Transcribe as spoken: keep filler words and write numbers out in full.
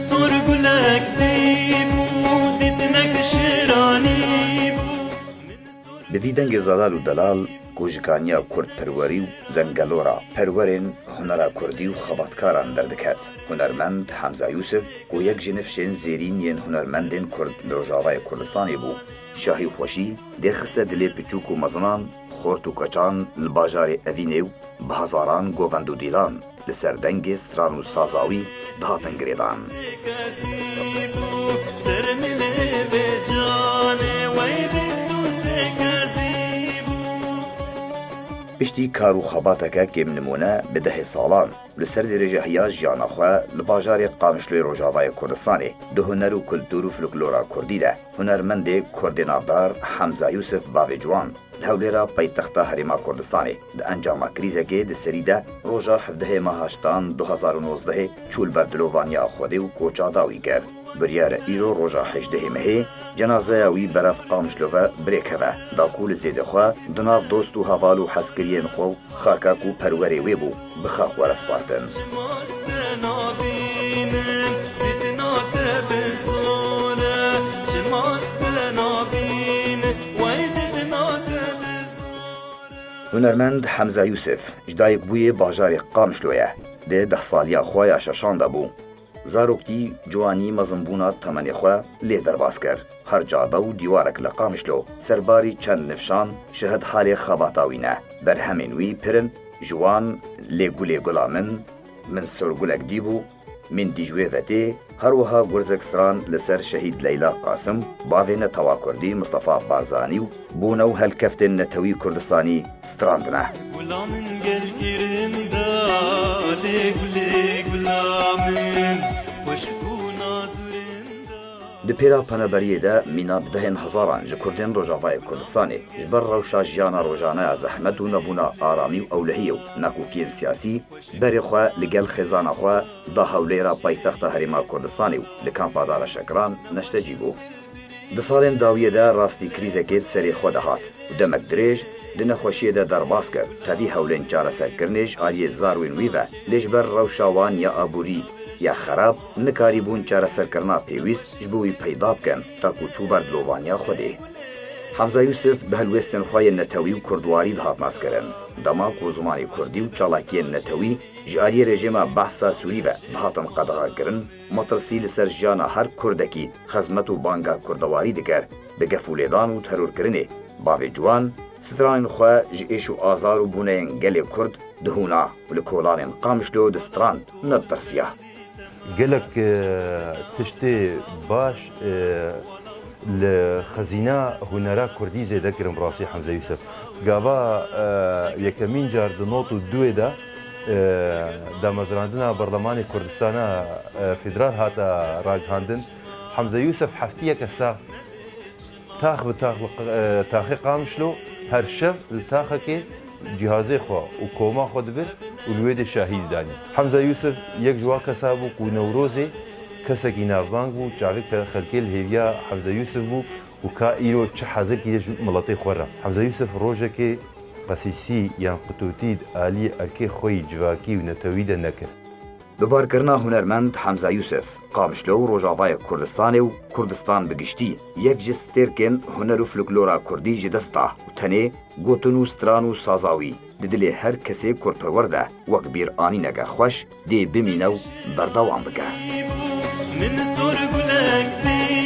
Sor gulek dî bû, dîtinek şiranî bû. Bi vî dengê zelal û delal ku ji kaniya kurdperwerî û zengelora perwerên hunera kurdî û xebatkaran derdiket. Hunermend Hemza Yûsif ku yek ji nifşên zêrîn yên hunermendên kurd li Rojavayê Kurdistanê bû, şahî û xweşî dê xiste dilê piçûk û mezinan, xort û keçan li bajarê Evînê û bi hezaran govend û dîlan li ser dengê stran û saza wî dihatin girêdan. Piştî kar û xebateke kêmnimûne bi dehê salan li ser dirêjehiya jiyana xwe li bajarê Qamişloyê Rojavayê Kurdistanê, di huner û kultur û folklora kurdî de hunermendê kurdê navdar Hemza Yûsif bavê ciwan, li Hewlêra paytexta Herêma Kurdistanê di encama krîzekê di serî de roja hevdehê meha heştan du hezar û nozdehê çû li ber dilovaniya Xwedê û koça dawî kir. Biryar e îro roja hejdehê mehê cenazeya wî berev Qamişlo ve birêkeve, da ku li zêdê xwe di nav dost û heval û hezkiriyên xwe û xaka ku perwerê wê bû, bi xak were spartin. Çima te nabînim, dîtina te bi zor e. Çima te nabînim, wey dîtina te bi zor e. Hunermend Hemza Yûsif ji dayikbûyê bajarê Qamişlo ye. Di dehsaliya xwe ya şeşan de bû. Zaroktî, ciwanî, mezinbûna temenê xwe lê derbas kir. Her cada û dîwarek li Qamişlo serbarî çend nifşan şihid halê xebata wî ne. Berhemên wî pir in, ji wan Lê gulê gula min, Min sor gulek dî bû, Min dî ji wê ve tê, her wiha gurzek stran li ser şehîd Leyla Qasim, bavê netewa kurdî Mistefa Barzanî û bûne û helkeftên netewî Kurdistanî strandine. Gula min gel kirin da, lê gulê gula min, xweşik û nazurin da. Di pêra penaberiyê de mîna bi dehên hezaran ji kurdên Rojavayê Kurdistanê ji ber rewşa jiyana rojane ya zehmet û nebûna aramî û ewlehiyê û nakokiyên siyasî berê xwe li gel xêzana xwe da Hewlêra paytexta Herêma Kurdistanê û li kampa dara Şekiran neştecî bû. Di salên dawiyê de rastî krîzekê di serê xwe de hat û demek dirêj di nexweşiyê de derbas kir. Tevî hewlên çareserkirinê ji aliyê zarwên wî ve, lê ji ber rewşa wan ya aborî ya xerab nikarîbûn çareserkirina pêwîst ji bo wî peyda bikin, ta ku çû ber dilovaniya Xwedê. Hemza Yûsif bi helwêstên xwe yên netewî û kurdwarî dihat naskirin. Dema ku zimanê kurdî û çalakiyên netewî ji aliyê rejîma Behsa Sûrî ve dihatin qedexekirin, metirsî li ser jiyana her kurdekî xizmet û banga kurdewarî dikir, bi gef û lêdan û terorkirinê bavê ciwan, stranên xwe ji êş û azar û bûneyên gelê kurd dihûna û li kolanên Qamişlo distrand, nedirsiya. Gelek, e, tiştê baş, e, li xezîna hunera kurdî zêde kirin bi rastî Hemze Yûsif. Gava, e, yekemîn car di not û duê de, e, damezrandina Berlemanê Kurdistana, e, Federal hate ragihandin. Hemze Yûsif heftiyeke sax tax bi tax li q-, e, taxê Qamişlo her şev li taxekê cihazê xwe û koma xwe dibir û li wê de şahî didanî. Hemza Yûsif yek ji wan kesa bû ku Newrozê kesekî navbang bû, çavê ke-, xelkê li hêviya Hemza Yûsif bû û ka îro çi hezekî ye ji miletê xwe re. Hemza Yûsif rojekê qesîsî yan qutûtî di aliyê erkê xwe yî civakî û netewî de nekir. Bi barkirina hunermend Hemza Yûsif, Qamişlo û Rojavayê Kurdistanê û Kurdistan bi giştî, yek ji stêrkên huner û folklora kurdî ji dest da û tenê gotin û stran û saza wî di dilê her kesê kurdperwer de wek bîranîneke xweş dê bimîne û berdewam bike. Min sor gulek dî,